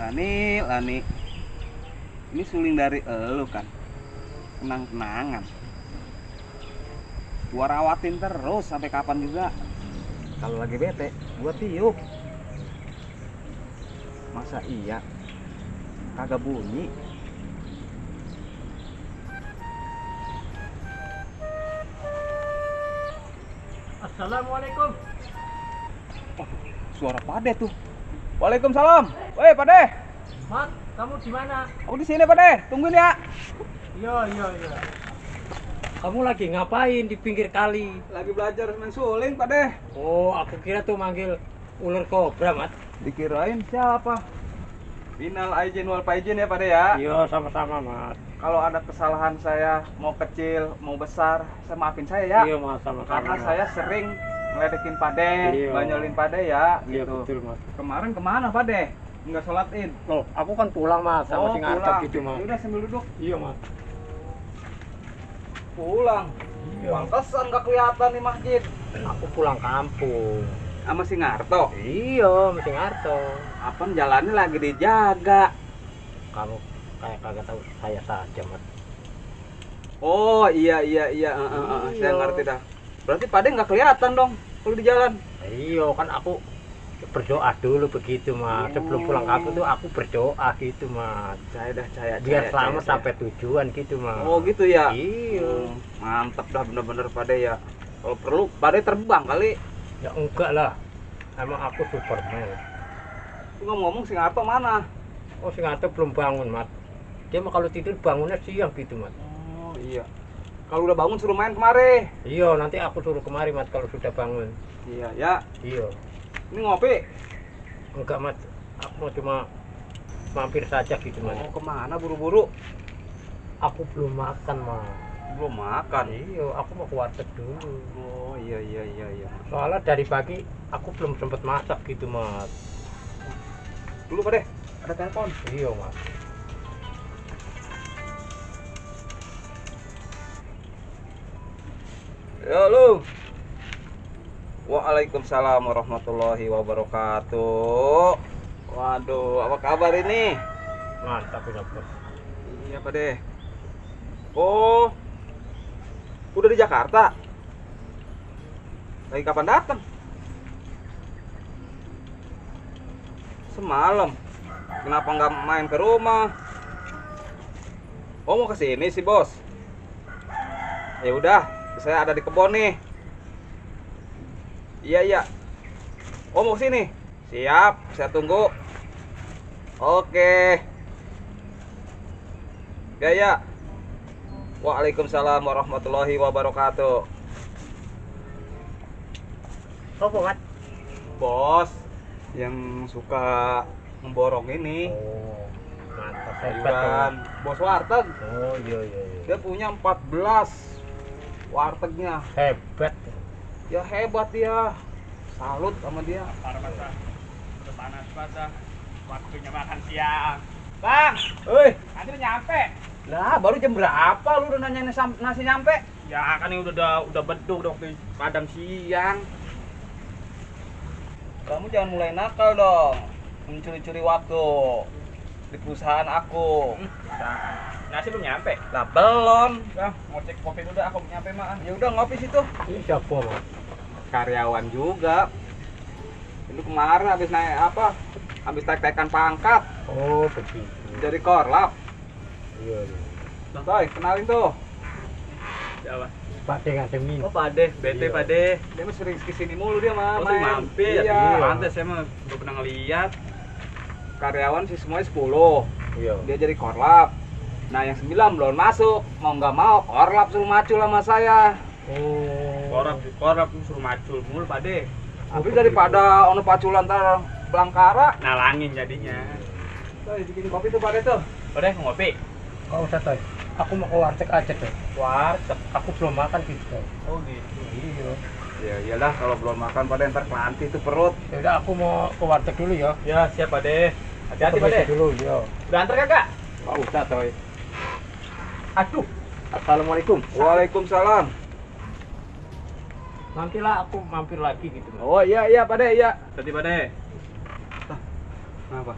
Lani, ini suling dari elu kan, kenang-kenangan. Gua rawatin terus sampai kapan juga. Kalau lagi bete, gua tiup. Masa iya? Kagak bunyi. Assalamualaikum. Suara Pade tuh. Waalaikumsalam. Woi Pade, Mat, kamu di mana? aku di sini Pade. Tungguin ya. Iya. Kamu lagi ngapain di pinggir kali? Lagi belajar main suling Pade. Oh, aku kira tuh manggil ular kobra, Mat. Dikirain siapa? Minal aijin wal faizin ya Pade ya. Iya, sama-sama, Mat. Kalau ada kesalahan saya, mau kecil, mau besar, saya maafin saya ya. Iya, Mas, sama-sama. Karena Mat. saya sering ngeledekin Pade, Iya. banyolin Pade ya. Iya, Gitu. betul, Mas. Kemarin kemana Pade? Nggak sholat id. Loh, aku kan pulang, Mas, sama si ngarep pulang. gitu, Mas. Udah sambil duduk. Iya, Mas. Pulang. Iya. Pantesan nggak kelihatan di masjid. Aku pulang kampung. Sama si Ngarto. Iya, mesti ngarto. Apaan jalannya lagi dijaga. Kamu kayak kagak tahu saya saja, Mas. Oh iya. Saya ngerti dah. Berarti Pade nggak kelihatan dong kalau di jalan. Iya, kan aku berdoa dulu begitu, Mas. Sebelum pulang kampung tuh aku berdoa gitu, Mas. Saya Biar selamat sampai tujuan gitu, Mas. Oh gitu ya. Iya. Mantap dah bener-bener Pade ya. Kalau perlu Pade terbang kali. Ya enggak lah. Emang aku Superman. Lu ngomong si Ngarto mana? Oh, si Ngantuk belum bangun, Mas. Dia mah kalau tidur bangunnya siang gitu, Mas. Oh iya. Kalau udah bangun suruh main kemari. Iya, nanti aku suruh kemari, Mas, kalau sudah bangun. Iya ya. Iya. Ini ngopi. Enggak, Mas. Aku mau cuma mampir saja gitu, Mas. Mau kemana buru-buru? Aku belum makan, Mas. Belum makan. Iya, aku mau ke warteg dulu. Oh iya. Soalnya dari pagi aku belum sempat masak gitu, Mas. Dulu Pade, ada telepon. Iya, Mas. Ya lu. Waalaikumsalam warahmatullahi wabarakatuh. Waduh, apa kabar ini? Mantap ya, Bos. Iya Pade. Oh, udah di Jakarta. Lagi kapan datang? Semalam. Kenapa nggak main ke rumah? Oh mau ke sini sih bos. Ya udah, saya ada di kebun nih. Iya. Oh mau ke sini. Siap, saya tunggu. Oke. Ya. Waalaikumsalam warahmatullahi wabarakatuh. Oh, Mas. Bos yang suka memborong ini. Oh, mantap. Hebat, Sayuran. Bos warteg. Oh, iya. Dia punya 14 wartegnya. Hebat. Ya hebat dia. Salut sama dia. Udah panas banget, waktunya makan siang. Bang, Hei, nanti udah nyampe. lah baru jam berapa lu udah nanya nasi nyampe? Ya kan ini udah beduk udah waktu padang siang. Kamu jangan mulai nakal dong. Mencuri-curi waktu di perusahaan aku. Nasi belum nyampe. Lah belum. Bang, mau cek kopi dulu dah, aku nyampe mah. Ya udah ngopi situ. Ini siapa, Mas? Karyawan juga. Ini kemarin habis naik apa? Habis naik-naikan pangkat Oh, begitu. dari korlap. Iya. Toy, kenalin tuh. Siapa? Pak De ngademin. Oh, Pade, Iya. Pade. Dia mah sering kesini mulu dia mah. Oh, sering main. mampir. Iya. Pantes saya mah udah pernah ngeliat. Karyawan sih semuanya 10. Iya. Dia jadi korlap. Nah, yang 9 belum masuk. Mau nggak mau, korlap suruh maju sama saya. Oh. Korap suruh macul mulu Pade. Tapi daripada ono paculan ntar belangkara. Nalangin jadinya. Toy, bikin kopi tuh Pade tuh. Udah ngopi. Kau usah, Toy. Aku mau ke warteg aja, Toy. Warteg. Aku belum makan gitu, Toy. Oh gitu. Iya. Ya iyalah kalau belum makan Pade ntar kelanti tuh perut. Ya udah, aku mau ke warteg dulu ya. Ya siap Pade. Hati-hati Permisi Pade. dulu, ya. Udah antar kagak? Kau usah, Toy. Aduh. Assalamualaikum. Waalaikumsalam. Nantilah aku mampir lagi gitu, Mas. Oh iya Pade iya. Tadi Pade. Kenapa?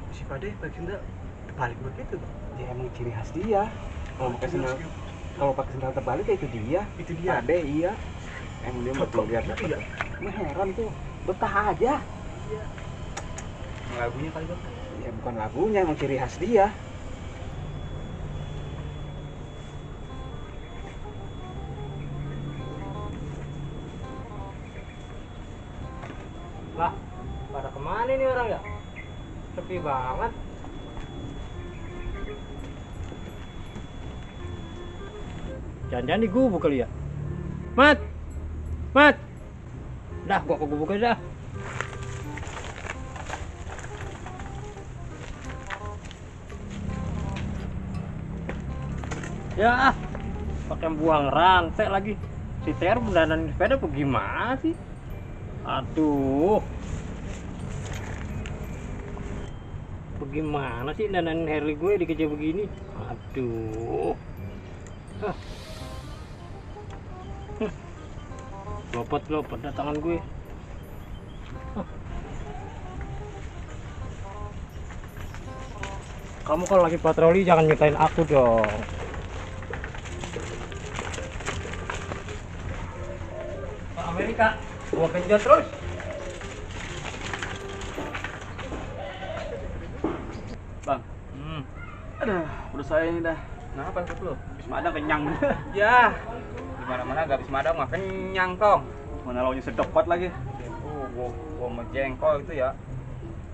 Si Pade pakai sendal terbalik begitu. Ya emang ciri khas dia. Kalau pakai sendal, kalau pakai sendal terbalik ya itu dia. Itu dia. Pade iya. Emang dia mau lihat Gitu ya. Gue heran tuh, betah aja. Lagunya kali bang. Ya bukan lagunya, emang ciri khas dia. Lah, pada kemana nih orang ya? Sepi banget. Jangan-jangan di gubuk kali ya? Mat! Mat! Dah, gua ke gubuk aja dah. Ya, pakai buang rantai lagi. Si Ter mendandanin sepeda apa gimana sih? Aduh. Bagaimana sih dandanin Harley gue dikejar begini? Aduh. Ah. Lopot dah tangan gue. Ah. Kamu kalau lagi patroli jangan nyutain aku dong. Pak Amerika, gua genjot terus. Bang, aduh, udah saya ini dah. Kenapa tuh lo? Habis madang kenyang. Ya, dimana-mana gak habis madang mah kenyang tong. Mana launya sedap banget lagi. Gua mau jengkol itu ya.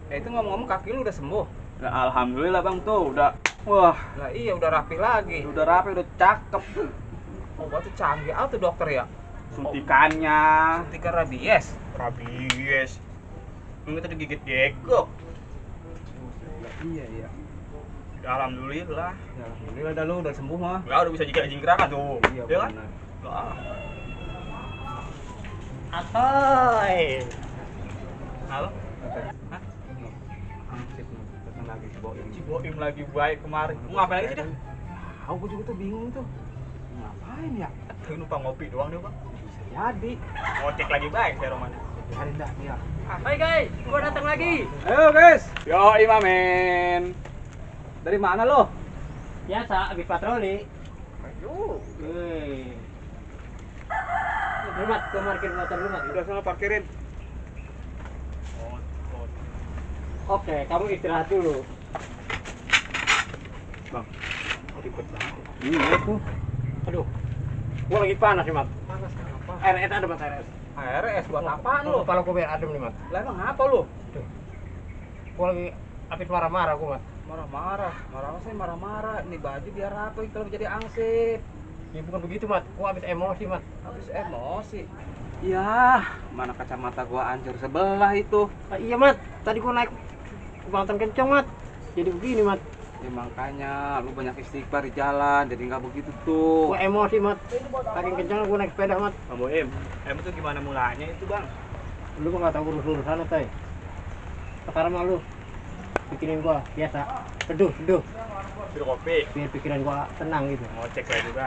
Itu ngomong-ngomong kaki lu udah sembuh. Nah, alhamdulillah bang tuh udah. Wah, Lah iya udah rapi lagi. udah rapi, udah cakep. Obatnya canggih tuh dokter ya. Suntikannya. Suntikan rabies. Rabies. Ini tadi gigit jegok. Iya iya. Ya, alhamdulillah. Ya, alhamdulillah dah lu udah sembuh mah. Ya udah bisa jingkrak jingkrakan tuh. Iya Ya kan? benar. Lah. Atoy. Halo? Hah? Ansip nih, datang lagi si Boim. Si Boim lagi baik kemarin. Mau ngapain lagi sih dah? Tahu gua juga tuh bingung tuh. Ngapain ya? Tuh numpang ngopi doang deh bang. Bisa jadi. Ngocek lagi baik saya Roman. Biarin dah dia. Hai guys, gua datang lagi. Ayo guys. Yo Imamen. Dari mana lo? Biasa habis patroli. Ayo. Wih. Lu Mat, gua parkir motor lu Mat. Udah sana parkirin. Oke, kamu istirahat dulu. Bang. Ribet banget. Iya tuh. Aduh. Gua lagi panas nih, Mat. Panas kenapa? RS ada Mat, RS. RS buat apaan lo? Kepala gua biar adem nih, Mat. Lah emang apa lo? Gua lagi habis marah-marah gua, Mat. Marah-marah. Marah saya marah-marah. Ini baju biar apa kalau jadi angsip. Ya bukan begitu, Mat. Gua habis emosi, Mat. Habis emosi. Ya, mana kacamata gua hancur sebelah itu. Ah, iya, Mat. Tadi gua naik kebangetan kencang, Mat. Jadi begini, Mat. Ya makanya lu banyak istighfar di jalan, jadi nggak begitu tuh. Gua emosi, Mat. Saking kencang gua naik sepeda, Mat. Bang Boim, itu gimana mulanya itu bang? Lu mah nggak tahu urus-urusan, Tay. Sekarang mah lu bikinin gua biasa. Seduh. Sudah kopi. Biar pikiran gua tenang gitu. Ngocek saya juga.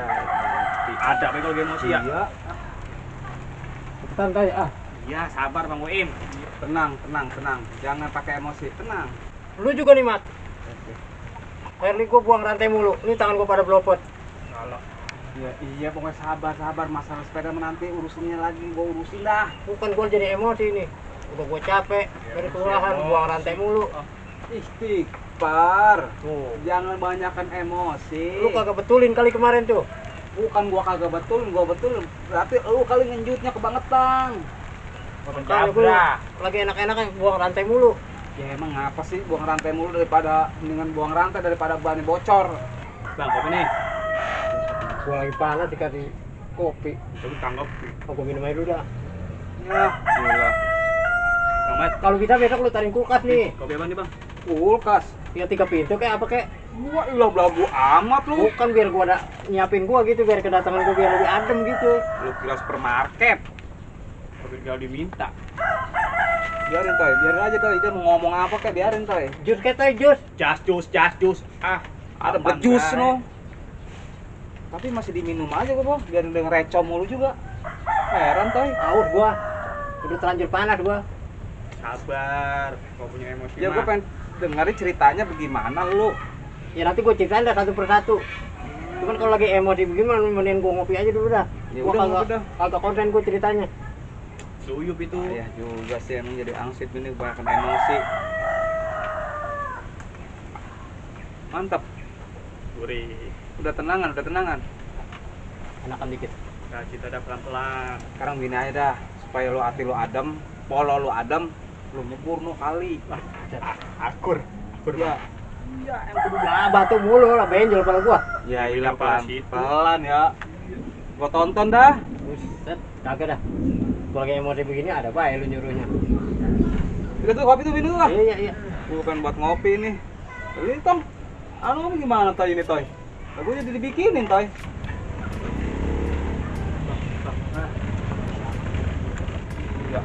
Ada apa kalau emosi ya? Iya. Cepetan, Tay. Ah. Iya, sabar Bang Boim. Tenang. Jangan pakai emosi, tenang. Lu juga nih, Mat. Harley gua buang rantai mulu. Ini tangan gua pada belopot. Kalau Ya iya pokoknya sabar. Masalah sepeda menanti urusinnya lagi gua urusin dah. Bukan gua jadi emosi nih. Udah gua capek dari kelurahan buang rantai mulu. Istighfar. Tuh. Jangan banyakkan emosi. Lu kagak betulin kali kemarin tuh. Bukan gua kagak betul, gua betul. Berarti lu kali ngenjutnya kebangetan. Makanya gua lagi enak-enaknya buang rantai mulu. Ya emang ngapa sih buang rantai mulu daripada mendingan buang rantai daripada ban bocor. Bang kopi nih. Gua lagi panas dikasih kopi. Coba tanggap. Oh, gua minum air dulu dah. Ya, gila. Bang Mat, Kalau bisa besok lu taruhin kulkas nih. kopi apa nih bang? Kulkas. Ya 3 pintu kayak apa kayak. Gua ilah belagu amat lu. Bukan biar gua ada nyiapin gua gitu biar kedatangan gua biar lebih adem gitu. Lu kira supermarket. Kopi tinggal diminta. Biarin biarin aja toy. Dia mau ngomong apa kayak biarin toy. Jus kayak Tay, jus. Jas jus. Ah, Ada aman, bejus guys. no. Tapi masih diminum aja gua, biar udah ngereco mulu juga. Heran toy. Aus gua. Udah terlanjur panas gua. Sabar, kau punya emosi Ya mah. gua pengen dengerin ceritanya bagaimana lu. Ya nanti gue ceritain dah satu persatu. Cuman kalau lagi emosi begini mending gue ngopi aja dulu dah. Ya Gua udah, udah. kagak konten gue ceritanya. Suyup itu. Ayah juga sih emang jadi angsip ini kebanyakan emosi. Mantap. Gurih. Udah tenangan, udah tenangan. Enakan dikit. Nah, kita ada pelan-pelan. Sekarang gini aja dah, supaya lu hati lu adem, polo lu adem, lu nyebur no kali. Akur. Ya, Iya, yang kudu batu mulu lah benjol kepala gua. ya ini Bilang pelan, pas itu. pelan ya. Gua tonton dah. Buset, kagak dah. Gua lagi emosi begini ada bae lu nyuruhnya. Udah tuh kopi tuh minum lah. Iya, iya. Gua pengen buat ngopi nih. Ini Tom, anu gimana toy ini toy? Lagunya dibikinin toy. Ya.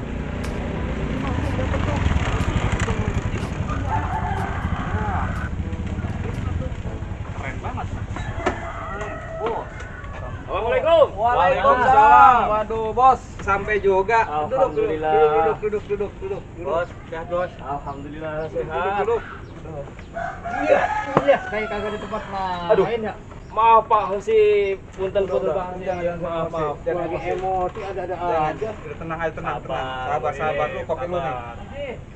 Keren banget. Bos. Assalamualaikum. Waalaikumsalam. Waduh, bos, sampai juga. Alhamdulillah. Duduk. Bos, sehat bos. Alhamdulillah Duduk. Iya, iya, kayak kagak di tempat Aduh. lain ya. Maaf Pak, masih punten-punten Udah, Pak. jangan Maaf, emosi. maaf. Jangan Gua lagi emosi. emosi ada Jangan. aja. Udah tenang aja, tenang. Sabar lu, kopi lu nih. sabar.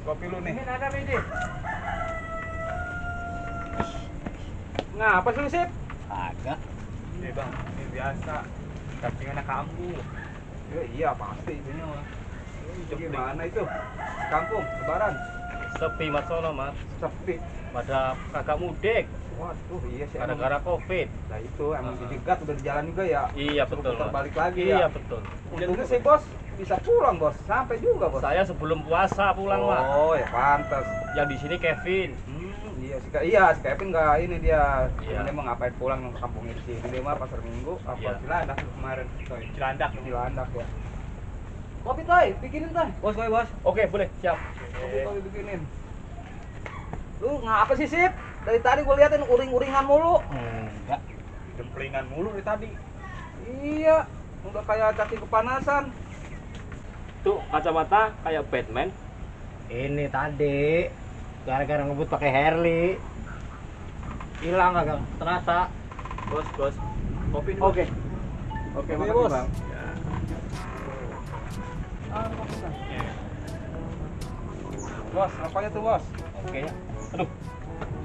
Kopi lu nih. Ada ini. Ngapa sih lu, Sip? Kagak. Ini Bang, ini biasa. Sampingannya kamu. Ya, iya pasti ini mah. Itu gimana itu? Di kampung, lebaran, Sepi Mas sono, Mas. sepi. Pada kakak mudik Waduh, iya sih. Emang. gara-gara Covid. Nah itu emang dijegat udah di jalan juga ya. Iya Suruh betul. putar Mas. balik lagi Iya ya. betul. Untungnya sih bos bisa pulang bos, sampai juga bos. Saya sebelum puasa pulang, Mas. Oh ya pantas. Yang di sini Kevin. Iya sih, iya si Kevin nggak ini dia. Iya. Dia mau ngapain pulang ke kampung ini sih? Dia mah pasar Minggu apa Iya. Cilandak kemarin. Toy. Cilandak. Cilandak ya. Kopi toy, bikinin toy. Bos, bos. Oke, boleh. Siap. Kopi toy bikinin. Lu ngapa sih Sip? Dari tadi gue liatin uring-uringan mulu. Enggak. Jemplingan mulu dari tadi. Iya, udah kayak cacing kepanasan. Tuh kacamata kayak Batman. Ini tadi gara-gara ngebut pakai Harley. Hilang kagak terasa. Bos. Kopi nih, Oke. Oke, makasih, bos. Bang. Bos, apanya tuh bos? Oke. Aduh.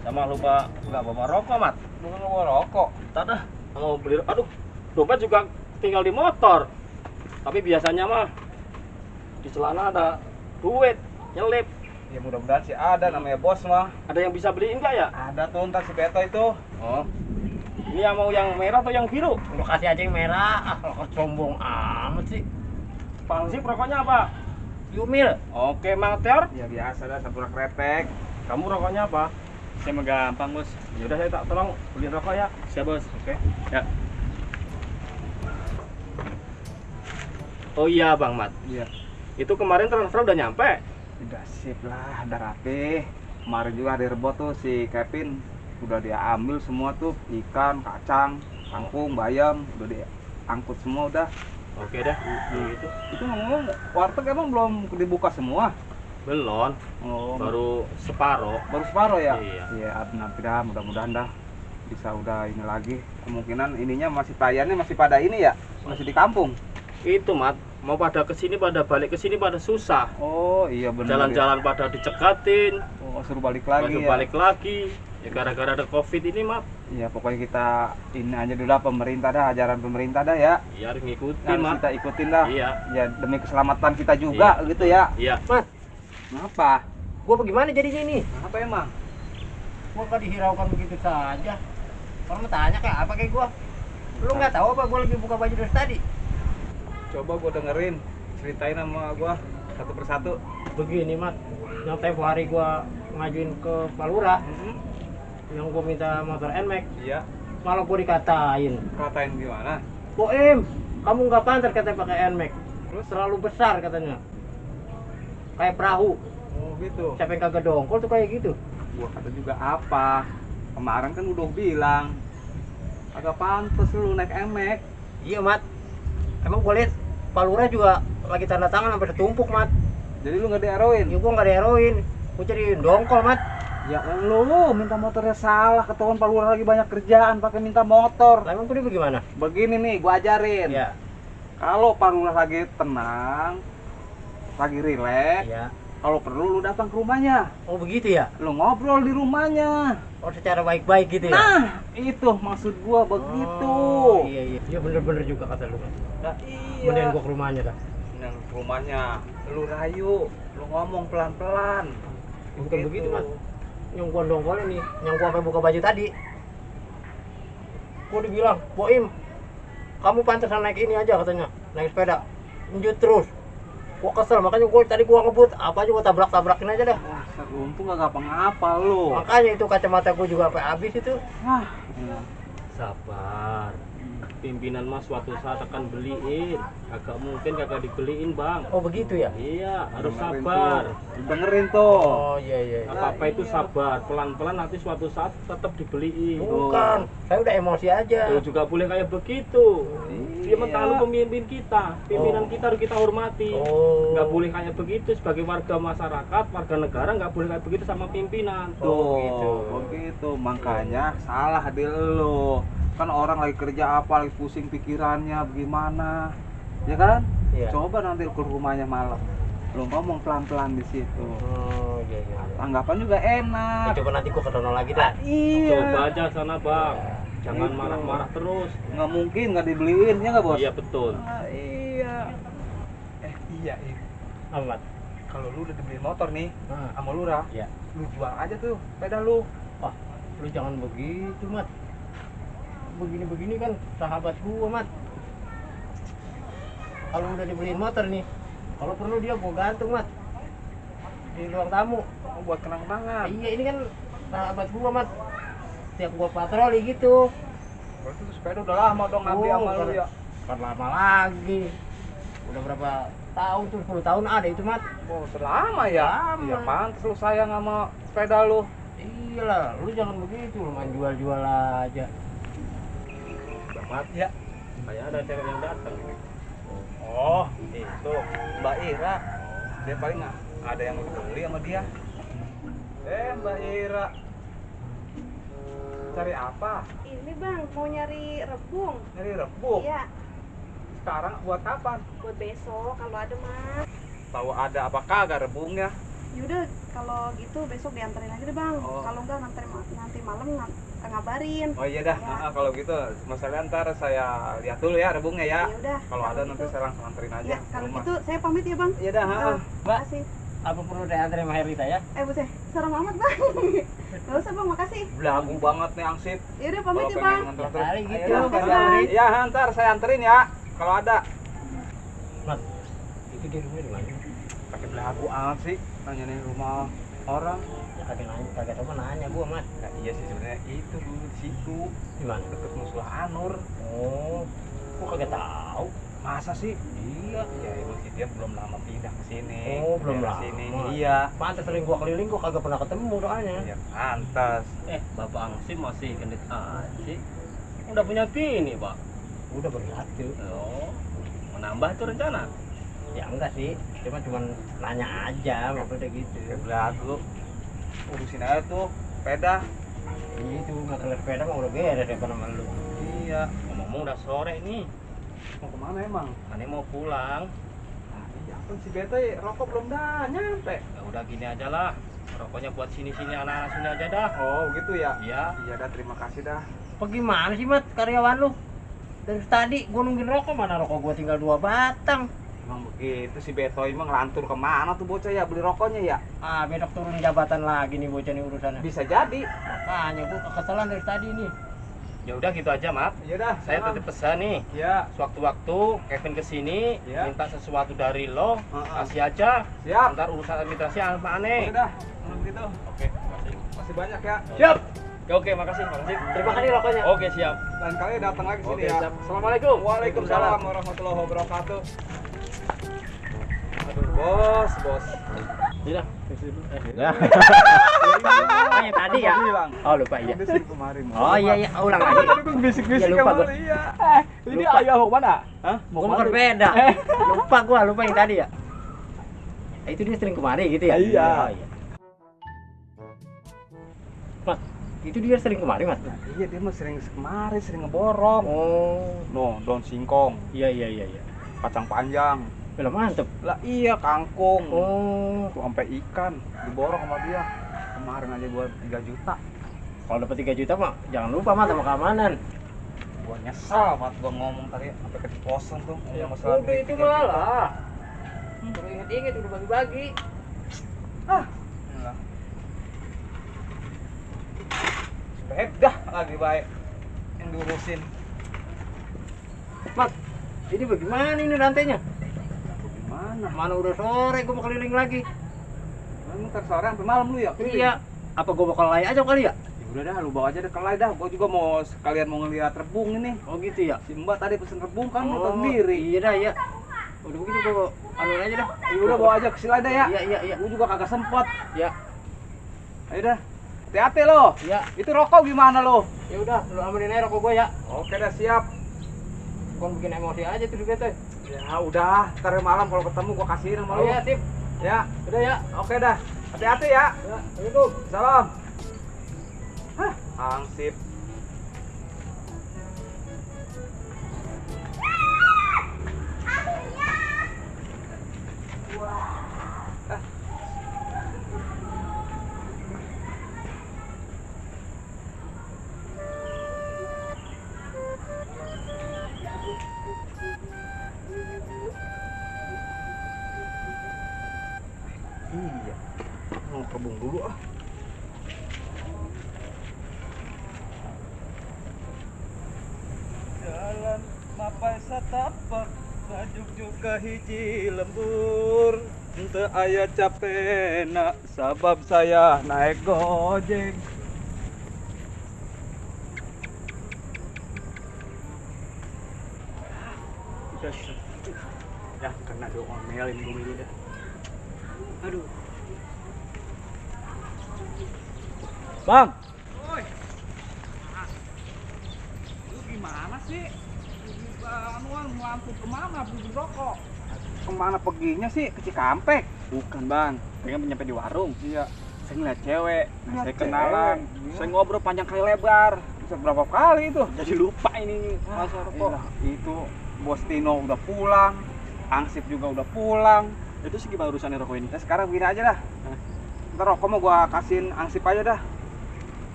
Sama lupa nggak bawa rokok, Mat. Bukan bawa rokok. Tak dah. Mau beli. Aduh. Dompet juga tinggal di motor. Tapi biasanya mah di celana ada duit nyelip. Ya mudah-mudahan sih ada namanya bos mah. Ada yang bisa beliin nggak ya? Ada tuh ntar si Beto itu. Oh. Ini yang mau yang merah atau yang biru? Lu kasih aja yang merah. Ah, sombong amat sih. Pangsip rokoknya apa? Yumil. Oke, Mang Teor. Ya biasa dah satu kretek. Kamu rokoknya apa? Saya mah gampang bos. Ya udah saya tak tolong beli rokok ya. Siap bos. Oke. Ya. Oh iya, Bang Mat. Iya. Itu kemarin transfer udah nyampe. Udah sip lah, udah rapi. Kemarin juga ada rebot tuh si Kevin. Udah dia ambil semua tuh ikan, kacang, kangkung, bayam, udah dia angkut semua udah. Oke dah. Gitu. Itu ngomong warteg emang belum dibuka semua. Belum. Oh, Baru separuh. baru separuh ya? Iya. Iya, nanti dah mudah-mudahan dah bisa udah ini lagi. Kemungkinan ininya masih pelayannya masih pada ini ya, masih di kampung. Itu Mat, mau pada kesini pada balik kesini pada susah. Oh iya benar. Jalan-jalan pada dicegatin, Oh suruh balik lagi baru ya. balik lagi. Ya gara-gara ada Covid ini, Mat. Iya pokoknya kita ini aja dulu lah pemerintah dah, ajaran pemerintah dah ya. Ya harus ngikutin, Harus Mat. kita ikutin dah. Iya. Ya demi keselamatan kita juga gitu ya. Iya. Mas, Kenapa? gua bagaimana jadinya ini? Kenapa emang? Gua nggak dihiraukan begitu saja. Orang mau tanya kayak apa kayak gua. Lu nggak tahu apa gua lagi buka baju dari tadi? Coba gua dengerin, ceritain sama gua satu persatu. Begini, Mat. Yang tempo hari gua ngajuin ke Pak Lurah, yang gua minta motor NMAX, Iya. malah gua dikatain. Katain gimana? Boem, kamu nggak pantas katanya pakai NMAX. Terus? Terlalu besar katanya. Kayak perahu. Oh gitu. Siapa yang kagak dongkol tuh kayak gitu. Gua kata juga apa? Kemarin kan udah bilang agak pantas lu naik emek. Iya, Mat. Emang gua lihat Pak Lurah juga lagi tanda tangan sampai setumpuk, Mat. Jadi lu nggak diaroin? Ya gua nggak ada heroin. Gua jadi dongkol, Mat. Ya lu minta motornya salah, ketahuan Pak Lurah lagi banyak kerjaan pakai minta motor. Lah emang kudu bagaimana? Begini nih, gua ajarin. Ya. Kalau Pak Lurah lagi tenang, lagi rileks, Ya. kalau perlu lu datang ke rumahnya. Oh begitu ya? Lu ngobrol di rumahnya. Oh secara baik-baik gitu ya? Nah, itu maksud gua begitu. Oh, iya iya. Iya bener-bener juga kata lu. Nah, Mending iya. gua ke rumahnya dah. Yang ke rumahnya, lu rayu, lu ngomong pelan-pelan. Bukan begitu, Mas. Yang gua dongkolnya nih, yang gua sampai buka baju tadi. Gua dibilang, "Boim, kamu pantasan naik ini aja," katanya. Naik sepeda. Lanjut terus. Gua kesel, makanya tadi gua ngebut, apa aja gua tabrak-tabrakin aja dah. Wah, untung gak ngapa-ngapa lu. Makanya itu kacamata gua juga sampai habis itu. Wah, Sabar. Pimpinan mas suatu saat akan beliin. Agak mungkin kagak dibeliin bang. Oh begitu ya? Iya, harus dengerin sabar. tuh. Dengerin tuh. Oh iya iya. Iya. Apa-apa itu iya. sabar. Pelan-pelan nanti suatu saat tetap dibeliin. Bukan, saya udah emosi aja. Lu juga boleh kayak begitu. Dia Iya. mentah lu pemimpin kita. Pimpinan kita harus kita hormati. Oh. Nggak boleh kayak begitu sebagai warga masyarakat, warga negara nggak boleh kayak begitu sama pimpinan. Tuh, Oh, gitu. begitu. Makanya salah di lu. Kan orang lagi kerja apa, lagi pusing pikirannya bagaimana. Ya kan? Iya. Coba nanti ke rumahnya malam. Lu ngomong pelan-pelan di situ. Oh iya iya. Tanggapan juga enak. Coba nanti gua ke sono lagi dah. Iya. Coba aja sana bang. Jangan Gitu. marah-marah terus. Nggak mungkin nggak dibeliin, ya nggak bos? Iya betul. Ah, iya. Iya. Amat. Kalau lu udah dibeliin motor nih, Nah, sama Lurah, iya. lu jual aja tuh sepeda lu. Wah, lu jangan begitu, Mat. Begini-begini kan sahabat gua, Mat. Kalau udah dibeliin motor nih, kalau perlu dia gua gantung, Mat. Di ruang tamu. Oh, buat kenang-kenangan. Iya, ini kan sahabat gua, Mat. Tiap gua patroli gitu. Berarti tuh sepeda udah lama dong ngambil sama lu ya. Bukan lama lagi. Udah berapa tahun tuh? 10 tahun ada itu, Mat. Oh, selama ya? Lama. Iya, pantas lu sayang sama sepeda lu. Iyalah, lu jangan begitu, lu main jual-jual aja. Mat, Ya. kayak ada cewek yang datang. Oh, itu Mbak Ira. Dia paling nggak ada yang beli sama dia. Mbak Ira. Cari apa? Ini bang, mau nyari rebung. Nyari rebung. Iya, Sekarang buat kapan? buat besok kalau ada mas. Tahu ada apa kagak rebungnya? Yaudah, kalau gitu besok diantarin aja deh bang. Oh. Kalau enggak nanti malam ngabarin. Oh iya dah, Ya. kalau gitu masalah ntar saya lihat dulu ya rebungnya ya. Yaudah. Kalau ada nanti saya langsung anterin aja Ya, ke kalau rumah. gitu saya pamit ya bang. Iya dah, Mbak. Makasih. Apa perlu diantarin sama Herlita ya? Buset, serem amat bang. Gak usah bang, makasih. Belagu banget nih angsip. Yaudah pamit Kalau ya pengen bang. nganter Ya kali gitu. Ayo, Makasih, Bang. Bang. Iya, ntar saya anterin ya. Kalau ada. Mat, itu dia rumahnya di mana? Pakai belagu amat sih, nanyain rumah orang. Ya kagak tahu nanya gua, Mat. Nah, iya sih sebenarnya itu dulu di situ Di mana? deket musuh Anur. Oh, gua kagak tahu. Masa sih? Iya, ya emang sih dia belum lama pindah ke sini. Oh, belum Daerah lama. sini. Iya. Pantes sering gua keliling gua kagak pernah ketemu doanya. Ya pantas. Bapak Angsim masih genit aja. Udah punya bini pak. Udah bersatu. Oh, menambah tuh rencana. Ya enggak sih, cuman nanya aja maksudnya gitu. Ya belagu. Urusin aja tuh sepeda. Itu masalah sepeda mah udah beres ya sama lu. Iya. Ngomong udah sore nih. Mau kemana emang? Mana mau pulang? Nah, iya kan si Bete rokok belum dah nyampe. Ya udah gini aja lah. Rokoknya buat sini-sini anak-anak sini aja dah. Oh gitu ya? Iya. Iya dah, terima kasih dah. Apa gimana sih, Mat, karyawan lu? Dari tadi gua nungguin rokok, mana rokok gua tinggal 2 batang. Emang begitu si Beto emang ngelantur kemana tuh bocah ya beli rokoknya ya? Ah, besok turun jabatan lagi nih bocah nih urusannya. Bisa jadi. Makanya gua kekesalan dari tadi nih. Ya udah gitu aja mat. Iya dah. Saya titip pesan nih. Ya. Sewaktu-waktu Kevin kesini Iya. minta sesuatu dari lo, Heeh. kasih aja. Siap. Ntar urusan administrasi apa aneh. Udah, kalau begitu. Oke, makasih. Masih banyak ya. Siap. Oke, makasih, makasih. Terima kasih rokoknya. Oke, siap. Lain kali datang lagi sini Oke, ya. siap. Assalamualaikum. Waalaikumsalam warahmatullahi wabarakatuh. Aduh, bos. Iya. Ya. Oh, yang tadi ya? Bilang. Oh, lupa iya. Ini sih kemarin. Oh iya iya, ulang lagi. Tadi gua bisik-bisik Ya, lupa sama gua. lu, iya. Ini Lupa. ayah mau kemana? Hah? Gua mau berbeda. Lupa yang tadi ya. Itu dia sering kemari gitu ya? Iya. Oh, iya. Itu dia sering kemari, Mas? Iya, dia mah sering kemari, sering ngeborong. Oh, No, daun singkong, iya. kacang panjang. Belum mantep. Lah iya, kangkung. Oh, Tuh sampai ikan diborong sama dia. Kemarin aja gua 3 juta. kalau dapat 3 juta mah jangan lupa Mas sama keamanan. Gua nyesal banget gua ngomong tadi sampai keceplosan tuh ngomong masalah Udah duit itu 3 juta. malah. Udah inget-inget udah bagi-bagi. Ah, enggak. Sepeda lagi baik yang diurusin. Mas, ini bagaimana ini rantainya? Gimana? Mana udah sore, gue mau keliling lagi. Lu ntar sore sampai malam lu ya? Iya. Apa gue bakal lay aja kali ya? Ya udah dah, lu bawa aja deh kelai dah. Gua juga mau sekalian mau ngeliat rebung ini. Oh gitu ya? Si Mbak tadi pesen rebung kan, Oh, lu sendiri. Iya dah, ya. Udah begitu gue anuin aja dah. Ya udah bawa aja ke Silai dah ya. Iya. Gua juga kagak sempet. Ya, Ayo dah. Hati-hati lo. ya. Itu rokok gimana lo? Ya udah, lu amanin aja rokok gue ya. Oke dah, siap. Bukan bikin emosi aja tuh juga tuh. Ya udah, ntar malam kalau ketemu gua kasihin sama Oh lu. iya, sip. Ya, Udah ya. oke dah. Hati-hati ya. Ya, assalamualaikum. Salam. Hah, hansip. Iya, mau kebun dulu ah. Jalan mapai satapak sajuk juga hiji lembur. Ente aya capena sabab saya naik gojek. Udah, ya kena diomelin gue dulu dah. Aduh. Bang. Oi. Lu gimana sih? Anuan ngelampu kemana? Beli rokok. Kemana perginya sih? Ke Cikampek? Bukan bang, pengen nyampe di warung. Iya. Saya ngeliat cewek, Ngeliat saya kenalan. cewek? Saya ngobrol panjang kali lebar. Bisa berapa kali itu? Jadi lupa ini masalah rokok. Itu Bos Tino udah pulang, Angsip juga udah pulang. Itu sih gimana urusannya rokok ini? Nah, sekarang begini aja dah. Ntar rokok mau gua kasihin Angsip aja dah.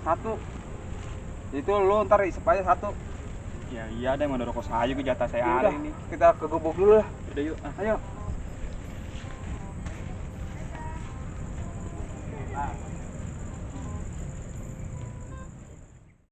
1. Itu lu ntar isep aja 1. Ya iya deh, mana rokok saya juga jatah saya Yaudah. hari ini. Kita ke gubuk dulu lah. Udah yuk. Ayo. Nah.